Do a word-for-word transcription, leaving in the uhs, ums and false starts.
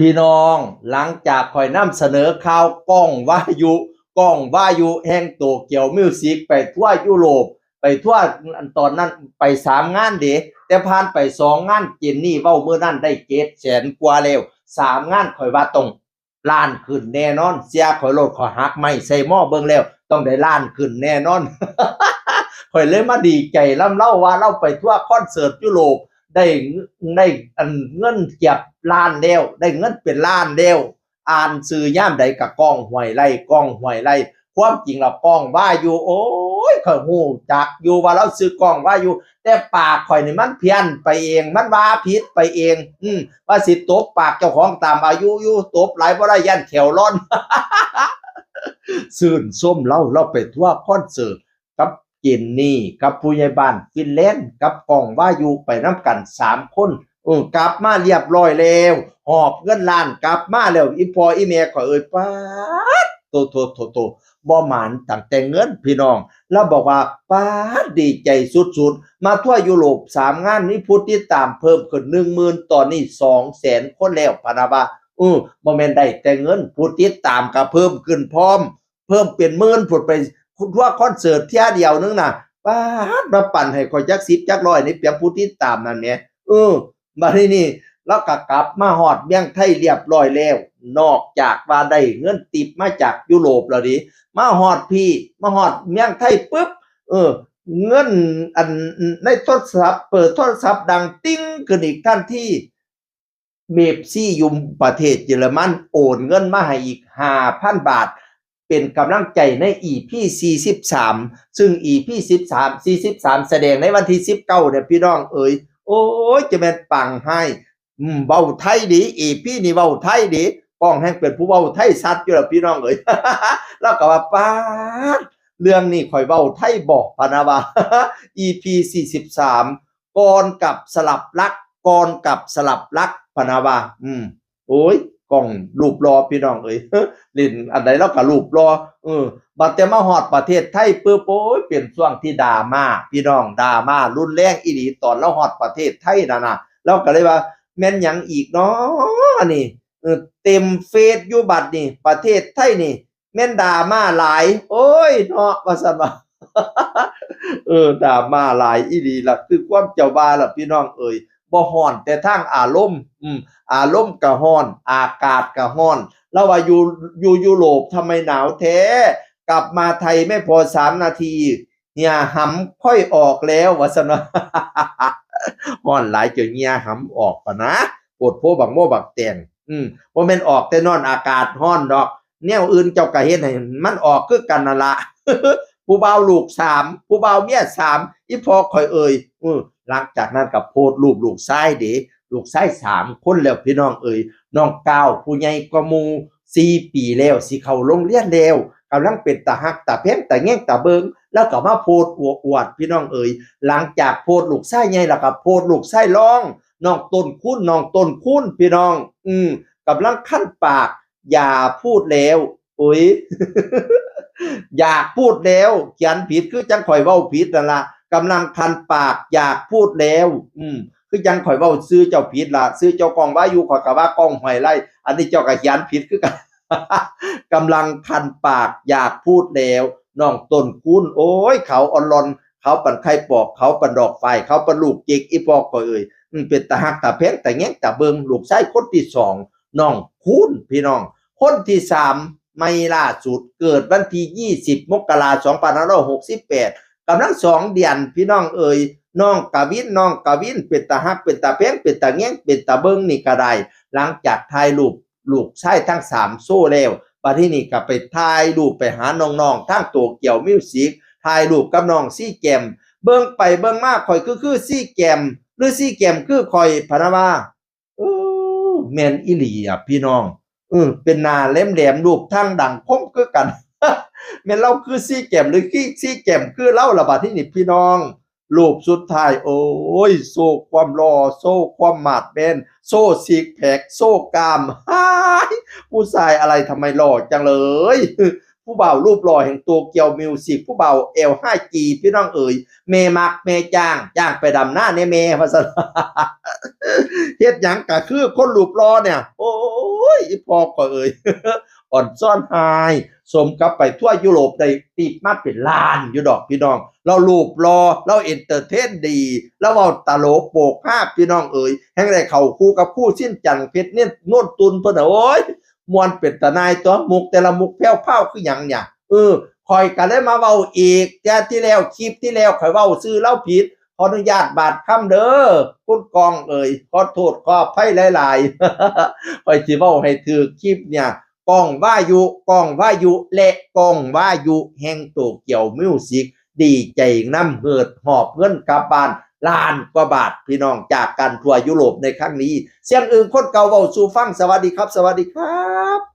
พี่น้อง หลังจากข่อยนำเสนอข่าวก้องวายุ ก้องวายุแห่งโตเกียวมิวสิก ไปทัวร์ยุโรป ไปทัวร์ อันตอนนั้นไปสามงานเด้ แต่ผ่านไปสองงาน เจนนี่เว้ามื้อนั้นได้เจ็ดแสนกว่าแล้ว สามงานข่อยว่าต้องล้านขึ้นแน่นอน เสียข่อยโลด ข่อยหักไม้ใส่หม้อเบิ่งแล้ว ต้องได้ล้านขึ้นแน่นอน ข่อยเลยมาดีใจนำเลาว่าเลาไปทัวร์คอนเสิร์ตยุโรป ได้ ได้อันเงินเกือบล้านแล้ว ได้เงินเป็นล้านแล้ว อ่านชื่อยามใดก็ก้องห้วยไร่ ก้องห้วยไร่ ความจริงแล้วก้องวายุ โอ้ย ข่อยฮู้จักอยู่ว่าเลาชื่อก้องวายุ แต่ปากข่อยนี่มันเพี้ยนไปเอง มันว่าผิดไปเอง อืม ว่าสิตบปากเจ้าของตามอายุอยู่ ตบหลายบ่ได้ ย้านแข้วร้อน ชื่นชมเลา เลาไปทัวร์คอนเสิร์ตกับเจนนี่ กับผู้ใหญ่บ้านฟินแลนด์ กับก้องวายุ ไปนำกันสามคน เออ กลับมาเรียบร้อยแล้ว หอบเงินล้านกลับมาแล้ว อีพ่ออีแม่ข่อยเอ่ย ป๊าด โต โต โต โต บ่หมานตั้งแต่เงินพี่น้อง ลาวบอกว่า ป๊าด ดีใจสุดๆ มาทัวร์ยุโรปสามงาน มีผู้ติดตามเพิ่มขึ้นหนึ่งหมื่น ตอนนี้สองแสนคนแล้ว พะนะว่า เออ บ่แม่นได้แต่เงิน ผู้ติดตามก็เพิ่มขึ้นพร้อม เพิ่มเป็นหมื่นพุ้นไป ทัวร์คอนเสิร์ตเทื่อเดียวนึงน่ะ ป๊าด มาปั่นให้ข่อยจักสิบจักร้อยนี่ เปียงผู้ติดตามนั่นแหม เออ บัดนี้นี่ ลาวก็กลับมาฮอดเมืองไทยเรียบร้อยแล้ว นอกจากว่าได้เงินทิปมาจากยุโรปแล้วเด้ มาฮอดพี้ มาฮอดเมืองไทยปึ๊บ เออ เงินอันในโทรศัพท์ เปิดโทรศัพท์ดังติ๊งขึ้นอีกทันที เอฟซี อยู่ประเทศเยอรมันโอนเงินมาให้อีกห้าพันบาท เป็นกำลังใจใน อีพี สี่สิบสาม ซึ่ง อีพี สิบสาม สี่สิบสาม แสดงในวันที่สิบเก้าเนี่ย พี่น้องเอ๋ย โอ้ย จะแม่นปังให้ อืม เว้าไทยดี อีพี นี่เว้าไทยดี ก้องแฮงเป็นผู้เว้าไทยชัดอยู่แล้ว พี่น้องเอ๋ย ลาวก็ว่า ป๊าด เรื่องนี้ข่อยเว้าไทยบ่ พะนะว่า อีพี สี่สิบสาม กรกับสลับรัก กรกับสลับรัก พะนะว่า อืม โอ้ย ก้องรูปหล่อพี่น้องเอ๋ย เล่นอันใดลาวก็รูปหล่อ เออ บัดแต่มาฮอดประเทศไทยปึ๊บ โอ้ย เป็นช่วงที่ดราม่า พี่น้อง ดราม่ารุนแรงอีหลี ตอนลาวฮอดประเทศไทยนั่นน่ะ ลาวก็เลยว่า แม่นหยังอีกน้อนี่ เออ เต็มเฟซอยู่บัดนี่ ประเทศไทยนี่ แม่นดราม่าหลาย โอ้ยเนาะ ว่าซั่นว่า เออ ดราม่าหลายอีหลีล่ะ คือความเจ้าว่าล่ะพี่น้องเอ๋ย บ่ฮ้อนแต่ทางอารมณ์ อืม อารมณ์ก็ฮ้อน อากาศก็ฮ้อน ลาวว่าอยู่ อยู่ยุโรปทำไมหนาวแท้ กลับมาไทยไม่พอสามนาที เหี่ยหำค่อยออกแล้ว ว่าซั่นว่า ฮ้อนหลายจนเหี่ยหำออกปะนะ โพดโพบักโมบักแตง อืม บ่แม่นออกแต่นอนอากาศฮ้อนดอก แนวอื่นเจ้าก็เฮ็ดให้มันออกคือกันนั่นละ ผู้บ่าวลูกสาม ผู้บ่าวเมียสาม อีพ่อข่อยเอ่ย เออ หลังจากนั้นก็โพสต์รูปลูกชายเด้ ลูกชายสามคนแล้วพี่น้องเอ่ย น้องก้าวผู้ใหญ่กว่าหมู่สี่ปีแล้ว สิเข้าโรงเรียนแล้ว กำลังเป็นตาฮักตาแพงตาแยงตาเบิ่ง แล้วก็มาโพสต์อวดๆ พี่น้องเอ่ย หลังจากโพสต์ลูกชายใหญ่แล้วก็โพสต์ลูกชายรอง น้องต้นคูณ น้องต้นคูณ พี่น้อง อืม กำลังคันปาก อย่าพูดแล้ว โอ๊ย อยากพูดแล้ว เขียนผิดคือจั่งข่อยเว้าผิดนั่นล่ะ กำลังคันปาก อยากพูดแล้ว อืม คือจั่งข่อยเว้าชื่อเจ้าผิดล่ะ ชื่อเจ้าก้องวายุ ข่อยก็ว่าก้องห้วยไร่ อันนี้เจ้าก็เขียนผิดคือกัน กำลังคันปาก อยากพูดแล้ว น้องต้นคูณ โอ๊ย ขาวอ่อนหล่อน ขาวปานไข่ปอก ขาวปานดอกฝ้าย ขาวปานลูกเจ๊ก อีพ่อข่อยเอ่ย อืม เป็นตาฮักตาแพงตาแยงตาเบิ่ง ลูกชายคนที่สอง น้องคูณ พี่น้อง คนที่สาม ใหม่ล่าสุด เกิดวันที่ยี่สิบ มกรา สองพันห้าร้อยหกสิบแปด กำลังสองเดือน พี่น้องเอ่ย น้องกวิน น้องกวิน เป็นตาฮัก เป็นตาแพง เป็นตาแยง เป็นตาเบิ่งนี่ก็ได้ หลังจากถ่ายรูปลูกชายทั้งสามโชว์แล้ว บัดทีนี้ก็ไปถ่ายรูปไปหาน้องๆ ทางโตเกียวมิวสิก ถ่ายรูปกับน้องซีแกม เบิ่งไปเบิ่งมา ข่อยคือ คือซีแกม หรือซีแกมคือข่อย พะนะว่า เออ แม่นอีหลีอะพี่น้อง เออ เป็นหน้าแหลมๆ รูปทางดังคมคือกัน แม่นลาวคือซีแกม หรือคือซีแกมคือลาวล่ะ บัดทีนี้พี่น้อง รูปสุดท้าย โอ้ย โชว์ความหล่อ โชว์ความมาดแมน โชว์ซิกแพค โชว์กล้าม ฮ้าย ผู้ชายอะไรทำไมหล่อจังเลย ผู้บ่าวรูปหล่อแห่งโตเกียวมิวสิก ผู้บ่าว แอล ห้าจี พี่น้องเอ๋ย แม่มักแม่จ้าง จ้างไปดำนาแหน่แม่ ว่าซั่น เฮ็ดหยังก็คือคนรูปหล่อเนี่ย โอ้ ย อีพ่อก็เอ่ย อ่อนซ่อนหาย สมกับไปทั่วยุโรปได้ติปมาเป็นล้านอยู่ดอกพี่น้อง เรารูปหล่อ เราเอนเตอร์เทนดี เราเว้าตลกโปกฮาพี่น้องเอ่ย แฮงได้เข้าคู่กับคู่สิ้นจันทร์เพชรเนี่ยโน่นตุนเพิ่นน่ะ โอ้ย ม่วนเป็นตาหน่ายตัว มุกแต่ละมุกแผ่วๆคือหยังเนี่ย เออ ข่อยก็เลยมาเว้าอีก แต่ที่แล้ว คลิปที่แล้วข่อยเว้าชื่อลาวผิด ขออนุญาตบาดคำเด้อ คุณกองเอ่ย ขอโทษขออภัยหลายๆ ข่อยสิเว้าให้ถืกคลิปเนี่ย กองวายุ กองวายุ และกองวายุแห่งโตเกียวมิวสิก ดีใจนำ เหิดหอบเงินกลับบ้านล้านกว่าบาทพี่น้อง จากการทัวร์ยุโรปในครั้งนี้ เสียงอึ่งคนเก่าเว้าสู่ฟัง สวัสดีครับ สวัสดีครับ